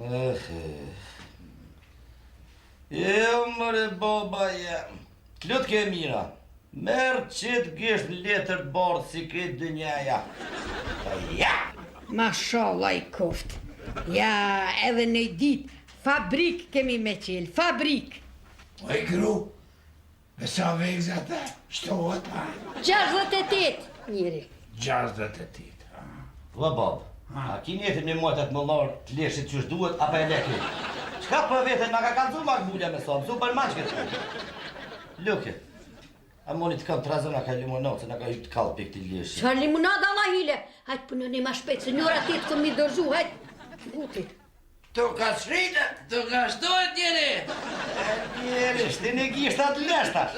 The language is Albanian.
Eh, eh. Jo, mëre baba jem. Të lutke e mira. Merr qit gisht në letër të bardhë si krejt dynjaja. Po ja! Mashalla i koft. Ja, edhe një ditë, fabrik kemi me qelë, fabrik. Oj gru, Me sa vegëza të shtohet, ha? 68, njeri. 68, ha. Po, babë, a ki nijetin me majt atë mollor të leshit qysh duhet, apo e le ki? Çka për vete, na ka kallzu Makbulja me sa, mësu për manç këtë. Luke, a moni të kam të razën, a ka limonadë, se na ka hypë të kallë për këti leshit. Çfarë limonada, Allah hile? Hajt punoni ma shpejt, se n'ora tetë kom mi dorzu, hajt. Guti. Tu ka shritë, tu ka shtohet njeri. Njeri, shtini gishtat lesh tash.